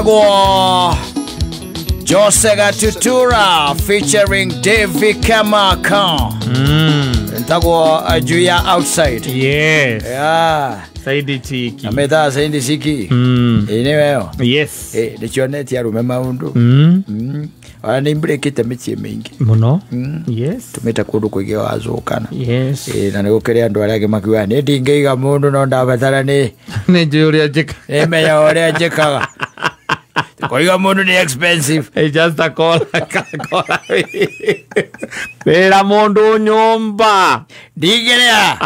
Gwo Jose Gatutura featuring Davy Kamaka. Ntagwo Juya Outside. Yes. Yeah. Saidi chiki. Ametha saindi siki. Ine Yes. Ndichionetie arume maundu. Ona nĩ mbrekĩte mĩciĩ mĩingĩ. Muno. Yes. Tumĩte kũndũ kũingĩ wazũkana. Yes. Na nĩ gũkĩrĩ andũ arĩa angĩ makiuga nĩ ndingĩiga mũndũ no ndabatara nĩ Nĩ njũĩ ũrĩa njĩka. nĩmenya ũrĩa njĩkaga. Kũiga mũndũ nĩ expensive. It's just a call. Call. Wĩra mũndũ nyũmba. Ndingĩrĩa.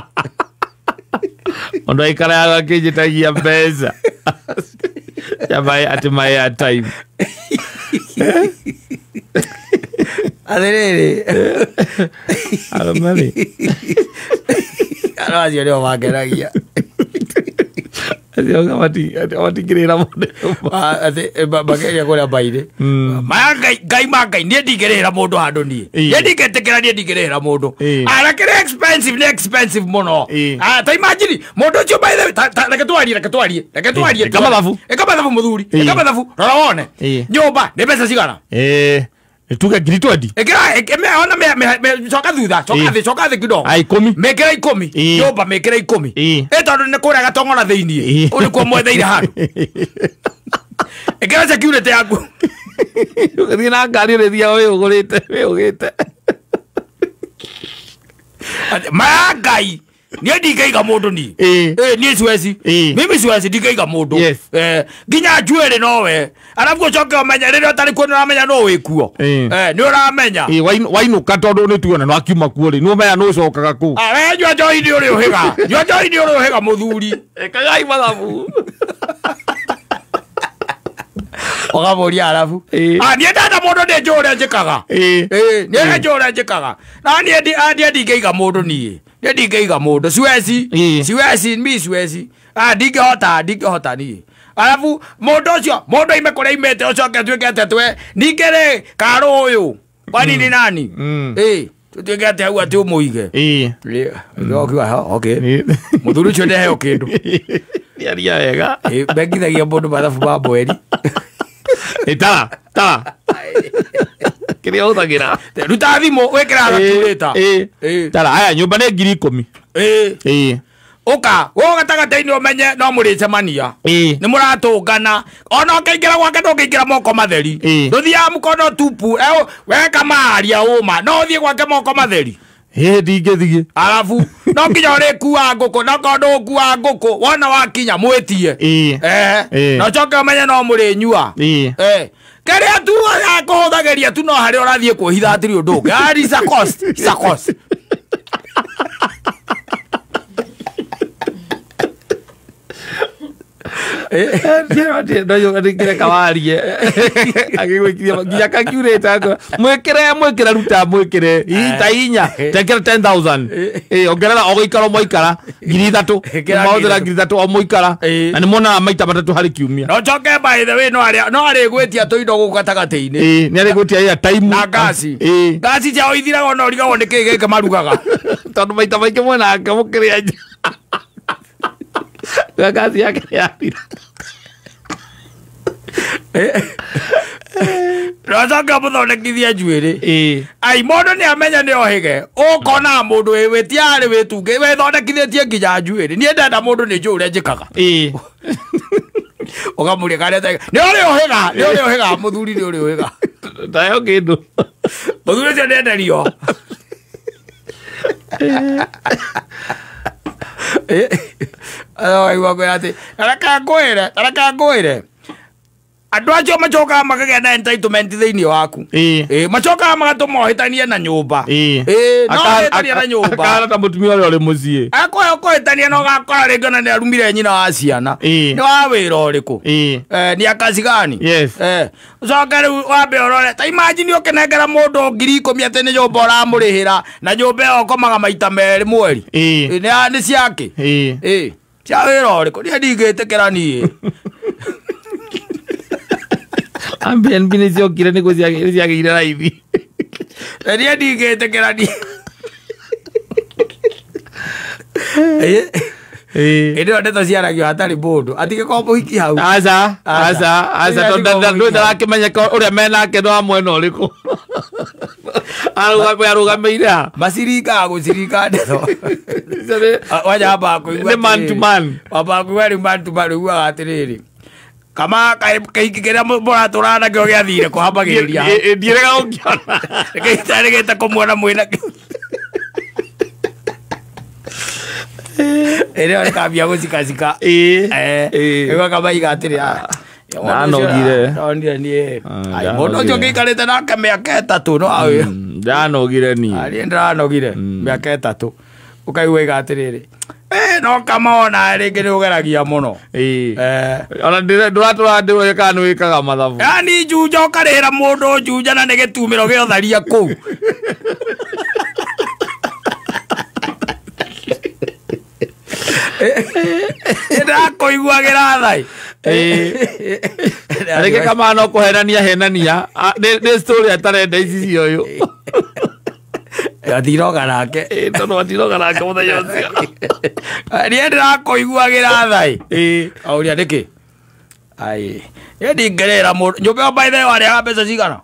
Mũndũ aikaraga akĩnjĩtagia mbeca. Jamaa ati my airtime. Atĩrĩrĩ. Arũme-rĩ. Andũ acio nĩo mangenagia. Acio matingĩrĩra mũndũ nyũmba. Atĩ mageria kũrĩa mbairĩ. Maya ngai ngai ma ngai niĩ ndingĩrĩhĩra mũndũ handũ niĩ. Niĩ ndingĩtĩkĩra niĩ ndingĩrĩhĩra mũndũ. Arakĩrĩ expensive nĩ expensive mũno. Ta imagine mũndũ ũcio by the way reke twarie reke twarie reke twarie. Ĩka mathabu. Ĩka mathabu mũthuri. Ĩka mathabu rora wone. Nyũmba nĩ mbeca cigana? Tuge ngiri 20. Ĩkĩra ona coka thutha coka thĩ coka thĩ kidogo. Ai 10. Mĩkĩra 10. Nyũmba mĩkĩra 10. Tondũ nĩ kũrĩa gatong'ora thĩiniĩ. Ũũ nĩkuo mwetheire handũ. Ĩkĩra security yaku. Ũgĩthiĩ na ngari ũrĩthiaga wĩyũgũrĩte wĩyũgĩte. Maya ngai niĩ ndingĩiga mũndũ niĩ. Niĩ siwezi. Mimi siwezi ndingĩiga mũndũ. Yes. Nginya njuĩrĩ nowe. Arabu ũcoke ũmenye rĩrĩa ũtarĩ kuo nĩ ũramenya nũ wĩkuo. Nĩ ũramenya. Wainũka tondũ nĩ tuona nĩ wakiuma kuo rĩ, nĩ ũmenya nũ ũcokaga kũu. We nyua njohi nĩ ũrĩ ũhĩga. Nyua njohi nĩ ũrĩ ũhĩga mũthuri. Ĩkagai mathabu. Ũkamũria arabu. Niĩ ndenda mũndũ nĩ njũĩ ũrĩa njĩkaga. Niĩ njũĩ ũrĩa njĩkaga. Na niĩ ndingĩiga mũndũ niĩ. Niĩ ndingĩiga mũndũ. Siwezi. Siwezi, mi siwezi. Ndingĩhota, ndingĩhota niĩ. Arabu mũndũ ũcio, mũndũ aime kũrĩa aimĩte ũcoke atuĩke atĩ twe ningĩ rĩ karũ ũyũ. Kwani ni nani? Tutuĩke atĩ hau atĩ ũmũige. Ũkiuga, okay. Mũthuri ũcio ndeheo kĩndũ. Nĩaria wega. Mengithagia mũndũ mathabu ma mweri. Tara, tara. Kĩrĩa ũhũthagĩra. Ruta thimũ wĩkĩra calculator. Tara, aya nyũmba nĩ ngiri 10. Ũka, gũkũ gatagatĩ-inĩ ũmenye no mũrĩcemania. Nĩ mũratũngana. Ona ũkĩingĩra gwake ndũngĩingĩra moko matheri. Ndũthiaga mũkono tupu. Weka maria ũma. No ũthiĩ gwake moko matheri. Ndingĩthiĩ. Arabu no nginya ũrĩkua ngũkũ, no korwo ndũgũkua ngũkũ, wona wakinya mwĩtie. Na ũcoke ũmenye no mũrĩnyua. Kĩrĩa tu akũhũthagĩria tu no harĩa ũrathiĩ kwĩhitha hatirĩ ũndũ ũngĩ. It's a cost. It's a cost. Ndĩkĩreka warie. Agĩgwĩkiria nginya calculator. Mwĩkĩre mwĩkĩre ruta mwĩkĩre. Ta inya. Tekĩra 10,000. Ongerera o gũikara mũikara ngiri 3. Mahũthĩra ngiri 3 o mũikara. Na nĩ monaga maita matatũ harĩ kiumia. No njoke by the way no arĩgwĩtia tũindo gũkũ gatagatĩ-inĩ. Nĩ arĩgwĩtia airtime. Na ngasi. Ngasi ciao ithiraga ona ũrigagwo nĩ kĩĩ gĩkĩ marugaga. Tondũ maita maingĩ mwenake mũkĩrĩa nja. Ngasi yake yathira. Rocoke mũthondekithie njuĩrĩ. Ai mũndũ nĩ amenya nĩ ohĩge. Ũkona mũndũ wĩtiarĩ wĩtungĩ wĩthondekithĩtie nginya njuĩrĩ. Niĩ ndenda mũndũ nĩ njũĩ ũrĩa njĩkaga. Ũkamũria karĩa nĩ ũrĩ ũhĩga, nĩ ũrĩ ũhĩga mũthuri nĩ ũrĩ ũhĩga. Ndaheo kĩndũ. Mũthuri ũcio nĩenderio. Aigua kwĩra atĩ reke ngwĩre, reke ngwĩre. Andũ acio macokaga makagĩa na entitlement thĩinĩ waku. Macokaga magatũma ũhĩtanie na nyũmba. No ũhĩtanie na nyũmba. Akahana ta mũtumia ũrĩa ũrĩ mũciĩ. Akũhĩtania na ũgakora rĩngĩ ona nĩ arumire nyina wa ciana. Nĩ wa wĩra ũrĩkũ? Nĩ akazi gani? Yes. Ũcoke rĩu wambe ũrore. Ta imagine ũkĩnengera mũndũ ngiri 10 atĩ nĩ nyũmba ũramũrĩhĩra na nyũmba ĩyo ũkomaga maita merĩ mweri. Nĩ ciake? Cia wĩra ũrĩkũ? Niĩ ndingĩtĩkĩra niĩ. Airbnb nĩ ciokire nĩguo ciagĩire raithi. Niĩ ndingĩtĩkĩra niĩ. Ĩndĩ ĩyo ndeto ciaragio hatarĩ mũndũ atigĩkorwo mũhiki hau. Aca aca aca tondũ ndarakĩmenyeka ũrĩa menake no mwena ũrĩkũ. Arũgamĩire ha? Maciringaga gũciringa ndeto. Wanyambaga kũigua Nĩ man to man. Wambaga kũigua rĩu man to man ũiguaga atĩrĩrĩ. Kama kĩhiki kĩrĩa mũratũraga nakĩo gĩathire kũhambagĩrĩria. Ndiĩrĩga gũkĩona. Gĩtarĩgĩte kũmuona mwĩna kĩo. Ĩrĩa rĩkambia gũcikacika. Ĩĩ. Kamaiga atĩrĩ Ndanogire. Ndonire niĩ. Mũndũ ũcio ngĩikarĩte nake mĩaka 3 no awe. Ndanogire niĩ. Niĩ ndĩranogire mĩaka 3. Ũkaigua iga atĩrĩrĩ. No kamona rĩngĩ nĩ ũgeragia mũno. Ona ndũratũra ndĩũĩ kana nĩ wĩkaga mathabu. Yaani njunja ũkarĩhĩra mũndũ njunja na nĩ gĩtumĩro gĩotharia kũu. Ndĩrakũiguagĩra thai. Rĩngĩ kama no kũhenania henania nĩ story atarenda ici cia ũyũ. Atiroga nake. Tondũ atiroga nake mũthenya ũcio. Niĩ ndĩrakũiguagĩra thai. Auria nĩkĩ? Ai. Niĩ ndingĩrĩra mũndũ. Nyũmba ĩyo by the way warĩhaga mbeca cigana?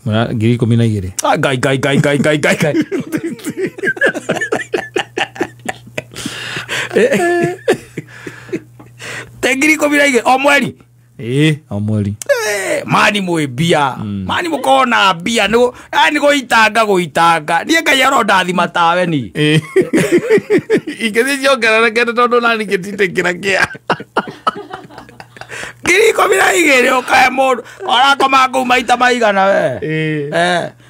12,000. Ngai ngai ngai ngai ngai ngai ngai. Te 12,000 o mweri? Ĩĩ, o mweri. Mani mwĩ mbia. Mani mũkorwo na mbia nĩ yani gũitanga gũitanga. Niĩ Ngai arondathima tawe ni. Ingĩthiĩ ciongererekete tondũ nani ngĩtindĩkĩra kĩa. 12,000 ũkahe mũndũ. Ũrakoma kũu maita maigana we.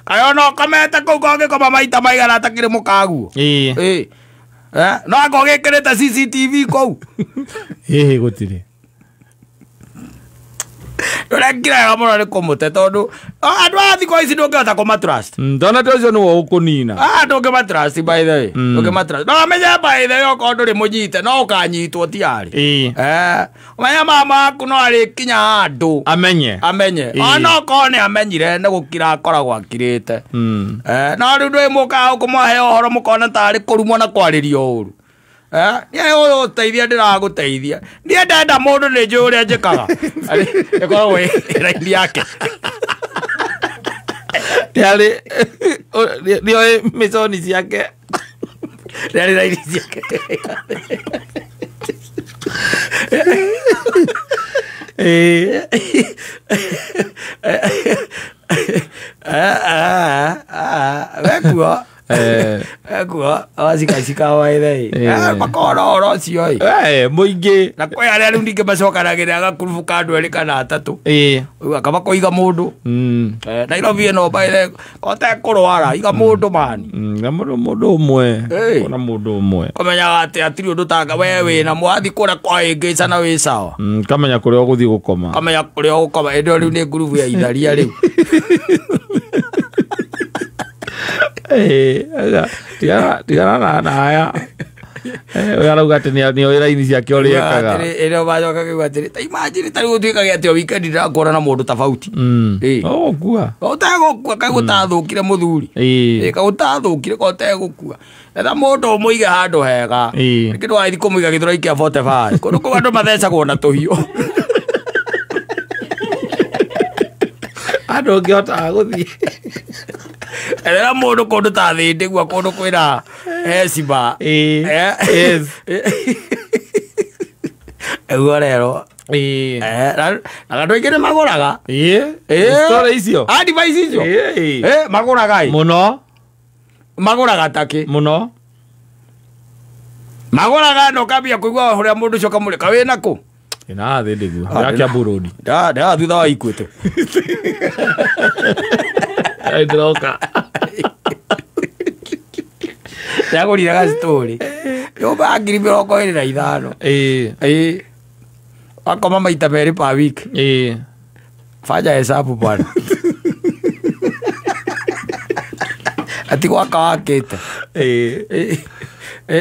Kaĩ ona ũkomete kũu kangĩkoma maita maigana atakĩrĩ mũkaguo. Ĩĩ. No anga ũgĩkĩrĩte CCTV kũu. Ĩĩ gũtirĩ. Ũrekiraga mũno nĩ kũmũte tondũ andũ a thikũ ici ndũngĩhota kũmatrust. Ndona ta ũcio nĩwe ũkũnina. Ndũngĩmatrust by the way. Ndũngĩmatrust. No ũmenye by the way okorwo ndũrĩ mũnyite no ũkanyitwo ti arĩ. Ũmenye mama waku no arĩkinya handũ. Amenye. Amenye. Ona okorwo nĩ amenyire nĩ gũkira akoragwo akirĩte. No rĩu ndũĩ mũkaga kũmũhe ũhoro mũkona tarĩ kũrumwo na kwarĩrio ũru. Niĩ ũyũ ũteithia ndĩragũteithia. Niĩ ndenda mũndũ nĩ njũĩ ũrĩa njĩkaga. Ĩkoragwo ĩ raini yake. Nĩarĩ nĩoĩ mĩconi ciake. Nĩarĩ raini ciake. Wekuo. Ekuo wacikacika waithei. Makona ũhoro ũcio ĩ. Mũingĩ. Na kwĩ arĩa rĩu ningĩ macokanagĩrĩra gakurubu ka andũ erĩ kana atatũ. Ũigua kaba kũiga mũndũ. Nairobi ĩno by the ũtekũrwara iga mũndũ mani. Na mũndũ ũmwe. Ona mũndũ ũmwe. Kũmenyaga atĩ hatirĩ ũndũ tanga we wĩna mwathi kũrĩa kwa ĩngĩca na wĩ sawa. Kamenya kũrĩa ũgũthiĩ gũkoma. Kamenya kũrĩa ũgũkoma. Ĩndĩ rĩu nĩ ngurubu ya itharia rĩu. Tigana na haya. Ũyũ arauga atĩ nĩoĩ raini ciake ũrĩa ekaga. Ĩrĩa macoka kiuga atĩrĩ, ta imagine ta rĩu ũtuĩkage atĩ o weekend ndĩrakuona na mũndũ tofauti. Ũgũkua. Ũtegũkua kaĩ gũtathũkire mũthuri. Kaĩ gũtathũkire ka ũtegũkua. Etha mũndũ ũmũige handũ hega. Rĩngĩ ndũgathiĩ kũmũiga gĩthũrai kĩa 45. Kũndũ kũu andũ mathecagwo na tũhiũ. Andũ ũngĩhotaga gũthiĩ. Ethera mũndũ kũndũ ta thĩndĩ gua kũndũ kwĩna hecima. Yes. Ũguo rero. Na andũ aingĩ nĩ magũraga. Story icio. Advice icio. Magũraga ĩ. Mũno. Magũraga takĩ. Mũno. Magũraga na ũkambia kũigua ũrĩa mũndũ ũcio ũkamũrĩka wĩna kũ. Ĩna thĩndĩ guo. Ya Kiambu Road. Nda thutha wa Equity. Ndĩroka. Ndagũrire gacitorĩ. Nyũmba ya 25,000. Ĩĩ. Wakoma maita merĩ per week. Ĩĩ. Fanya hesabu bwana. Ati gwaka wakĩte. Ĩĩ.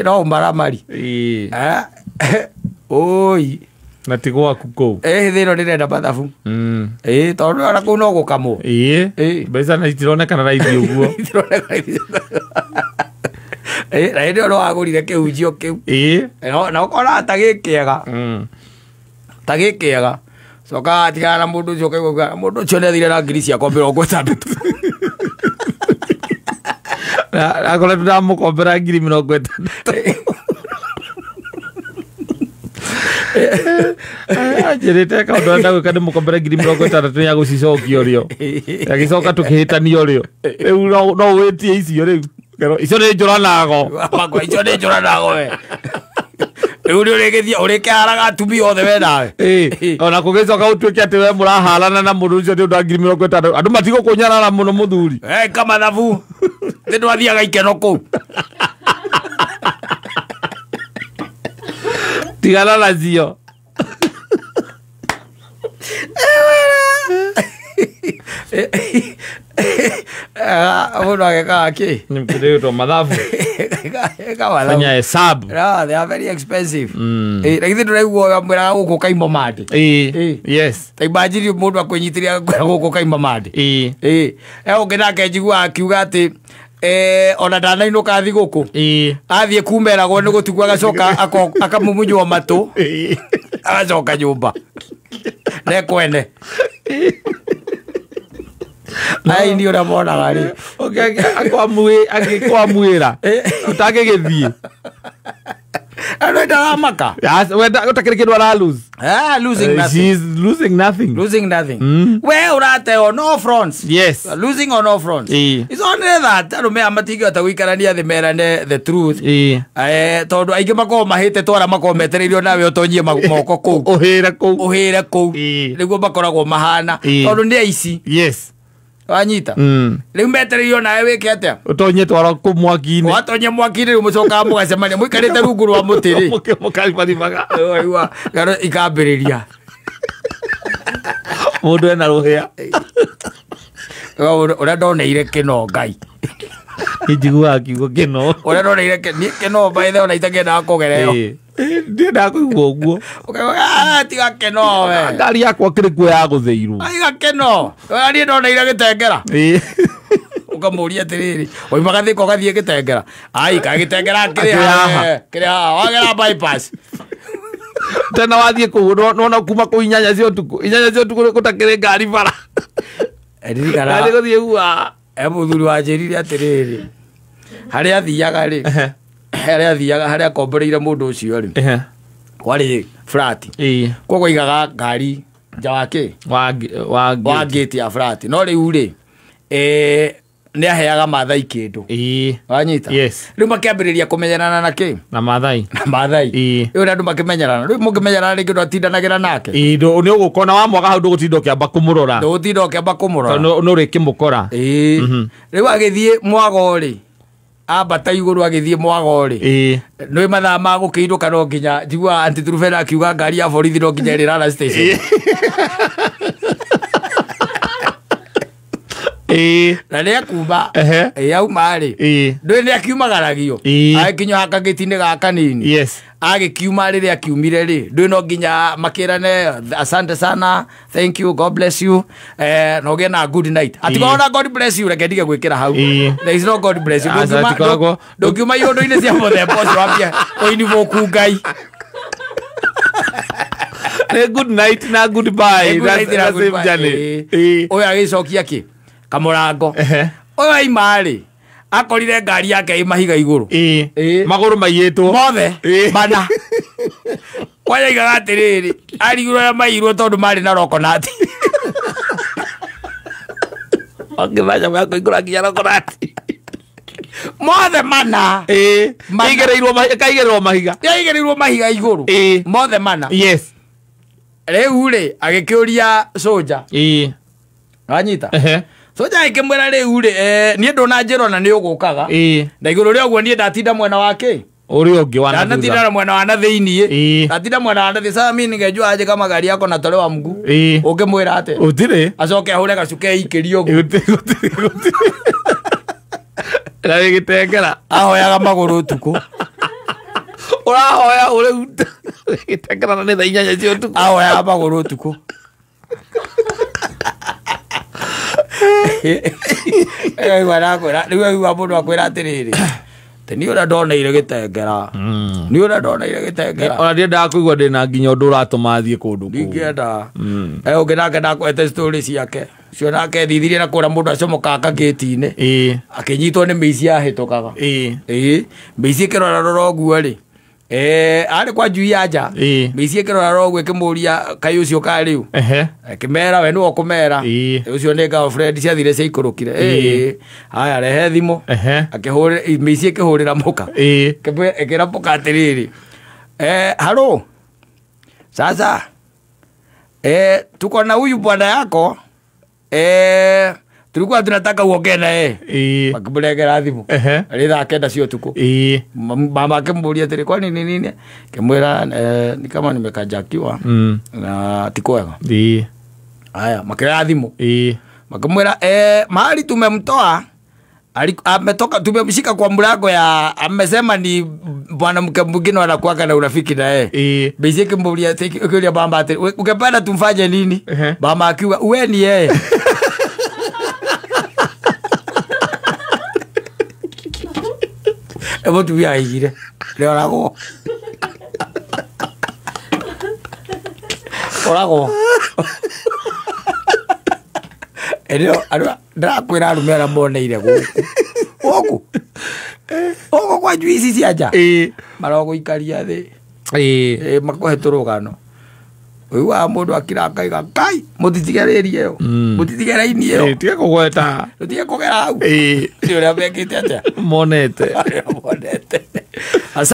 No maramari. Ĩĩ. Oi. Na ti gwaku kũu. Thĩ ĩno ndĩrenda mathabu. Tondũ ona kũu no gũkamwo. Ĩĩ. Mbeca na itironekana raithi ũguo. Itironekana. Na hĩndĩ ĩyo no wagũrire kĩhunjio kĩu. Na ũkona ta gĩkĩega. Ta gĩkĩega. Coka tigana na mũndũ ũcio ũkaigua mũndũ ũcio nĩathire na ngiri ciakwa 60. Akoretwo ndamũkombera ngiri 60. Anjĩrĩte kaũndũ arenda gwĩka ndĩmũkombere ngiri 60 ya gũcicokia ũrĩo. Agĩcoka tũkĩhĩtania ũrĩo. Rĩu no wĩtie icio rĩu. Icio nĩ njũranago. Makwa icio nĩ njũranago we. Rĩu nĩ ũrĩgĩthiĩ ũrĩkĩharaga atumia othe we nawe. Ona kũgĩcoka gũtuĩke atĩ we mũraharana na mũndũ ũcio nĩ ũndũ wa ngiri 60. Andũ matigũkũnyarara mũno mũthuri. Kamathabu. Nĩ twathiaga ikeno kũu. Tigana nacio. Mũndũ agekaga kĩ? Nĩ mathabu. Fanya hesabu. No, they are very expensive. Na githĩ ndũraigua mwĩraga gũkũ kaima mandĩ. Yes. Ta imagine mũndũ akwĩnyitĩrĩra agakwĩra gũkũ kaima mandĩ. Ũngĩ nake njiguaga akiuga atĩ ona ndanainũka thigũkũ. Athiĩ kumeragwo nĩ gũtukũ agacoka akamumunywo matũ. Agacoka nyũmba. Nekwene. Ai ni ũrĩa monaga rĩ. Angĩkwamwĩra ũtangĩgĩthiĩ. Andũ ndaramaka. Ũtakĩrĩ kĩndũ ara lose. Losing nothing. She is losing nothing. Losing nothing. We ũrate on all fronts. Yes. Losing on all fronts. It's only that arũme aya matingĩhota gũikarania thĩ merane the truth. Tondũ aingĩ makoragwo mahĩte twara makoragwo metereirio nawe ũtonyie moko kũu. Ũhĩre kũu. Ũhĩre kũu. Nĩguo makoragwo mahana. Tondũ nĩ aici. Yes. Wanyita. Rĩu metereirio nawe wĩke atĩa? Ũtonye twara kũ mwaki-inĩ. Watonye mwaki-inĩ rĩu mũcokaga mũgacemania mũikarĩte rungu rwa mũtĩ rĩ. Mũkaribaribaga. Ũraigua ngano ikambĩrĩria. Mũndũ ena rũhĩa. Ũrĩa ndoneire kĩno Ngai. Njiguaga kiugo kĩno. Ũrĩa ndoneire kĩno by the way ona itangĩendaga kũgereo. Ndiendaga kũigua ũguo. Ũkauga tiga kĩno we. Ngari yakwa kĩrĩ kuo ya gũthĩirwo. Tiga kĩno. Niĩ ndoneire gĩtengera. Ũkamũria atĩrĩrĩ, waumaga Thĩka ũgathiĩ gĩtengera. Ai ka gĩtengera kĩrĩ haha. Kĩrĩ haha wagera bypass. Tena wathiĩ kũu nona kuma kũu 8 cia ũtukũ. 8 cia ũtukũ gũtakĩrĩ ngari bara. Ndirikana. Ndarĩ gũthiĩ gua. Mũthuri wanjĩrire atĩrĩrĩ, harĩa athiaga rĩ, harĩa athiaga harĩa akomboreire mũndũ ũcio rĩ, kwarĩ flat. Koguo aigaga ngari nja wa kĩ? Wa gate ya flat. No rĩu rĩ, nĩ aheaga Maathai kĩndũ. Wanyita? Yes. Rĩu makĩambĩrĩria kũmenyerana na kĩ? Na Maathai. Na Maathai. Rĩu andũ makĩmenyerana. Rĩu mũngĩmenyerana rĩngĩ ndwatindanagĩra nake. Nĩ ũgũkona wa mwaga hau ndũgũtinda ũkĩamba kũmũrora. Ndũgũtinda ũkĩamba kũmũrora. Tondũ nĩ ũrĩkĩmũkora. Rĩu agĩthiĩ mwago rĩ, ambata igũrũ agĩthiĩ mwago rĩ. Nĩ mathaa ma gũkĩinũka no nginya njiguaga Aunty Trufena akiuga ngari ya borithi no nginya ĩrĩrara station. Na nĩ akuma. Auma rĩ, ndũĩ nĩ akiumagaragio. Agĩkinya hakagĩti-inĩ ga kanini. Yes. Agĩkiuma rĩrĩa akiumire rĩ, ndũĩ no nginya makĩrane asante sana, thank you, God bless you, na ũgĩe na good night. Atikorwo na God bless you, reke ndige gwĩkĩra hau. There is no God bless you. Ndũngiuma iũndũ-inĩ cia mũthemba ũcio wambie kũinvoke Ngai. Good night na goodbye. That's the same journey. Ũyũ agĩcokia kĩ? Kamũrango. Ũyũ aima rĩ, akorire ngari yake ĩ mahiga igũrũ. Magũrũ maiyĩtwo. Mothe mana. Kwanja aigaga atĩrĩrĩ, arigirwo ũrĩa maiyirwo tondũ marĩ na rokonati. Ũngĩthanya ya kũingũra nginya rokonati. Mothe mana. Ĩkaigĩrĩrwo mahiga. Yaigĩrĩirwo mahiga igũrũ. Mothe mana. Yes. Rĩu rĩ, agĩkĩũria soja. Wanyita? Soja agĩkĩmwĩra rĩu rĩ, niĩ ndũnanjĩra ona nĩ ũgũkaga. Na igũrũ rĩa ũguo niĩ ndatinda mwena wa kĩ? Ũrĩa ũngĩ wa na thutha. Ndatinda mwena wa na thĩiniĩ. Ndatinda mwena wa na thĩ. Sasa mimi ningejua aje kama gari yako natolewa mguu. Ũngĩmwĩra atĩa? Gũtirĩ. Acoke ahũre gacuke aikĩrie ũguo. Gũtirĩ. Na gĩtengera. Ahoyaga magũrũ ũtukũ. Ũrahoya ũrĩu. Gĩtengera na nĩ thaa 8 cia ũtukũ. Ahoyaga magũrũ ũtukũ. Rĩu aigua mũndũ akwĩra atĩrĩrĩ, Te niĩ ũrĩa ndoneire gĩtengera, niĩ ũrĩa ndoneire gĩtengera. Ona ndiendaga kũigua ndĩna nginya ũndũ ũratũma thiĩ kũndũ kũu. Ndingĩenda. Ũngĩ nake ndakwete story ciake cio, nake thithirie na kũrĩa mũndũ acomokaga gĩti-inĩ, akĩnyitwo nĩ mĩici yahĩtũkaga. Ĩĩ, mĩici ĩkĩrora rora ũguo rĩ, arĩ kwa njui ya nja. Mĩici ĩkĩrora rora ũguo ĩkĩmũria, kaĩ ũcio karĩu? Akĩmera we nĩwe ũkũmera. Ũcio nĩ girlfriend ciathire ciaikũrũkire. Haya, rehe thimũ. Akĩhũrĩra mĩici, ĩkĩhũrĩra mũka. Ĩkĩra mũka atĩrĩrĩ, halo, sasa tuko na huyu bwana yako, tulikuwa tunataka uongee na yeye. Makĩmũnengera thimũ arĩ thaa 9 cia ũtukũ. Mama akĩmũria atĩrĩ, kwani ni nini? Akĩmwĩra, ni kama nimekajakiwa na ti kwega. Haya, makĩoya thimũ, makĩmwĩra, mahali tumemtoa ametoka, tumemshika kwa mlango ya, amesema ni mwanamke mwingine anakuwaga na urafiki na yeye. Basi akimwambia, akiulia mama ati, "Ungependa tumfanye nini?" Mama akiwa, "Uwe ni yeye." Mũtumia aigire nĩoragwo, oragwo. Ĩrĩo ndĩrakwĩra, arũme arĩa moneire gũkũ gũkũ gũkũ kwa njui ici cia nja marogũikaria thĩ. Makũhe tũrũgano, ũiguaga mũndũ akira akaiga, "Ngai, mũtitigererie ĩyo, mũtitige raini ĩyo." Tiga kũgweta. Tũtige kũgera hau. Nĩ ũrĩa mekĩte atĩa? Monete. Arĩa monete.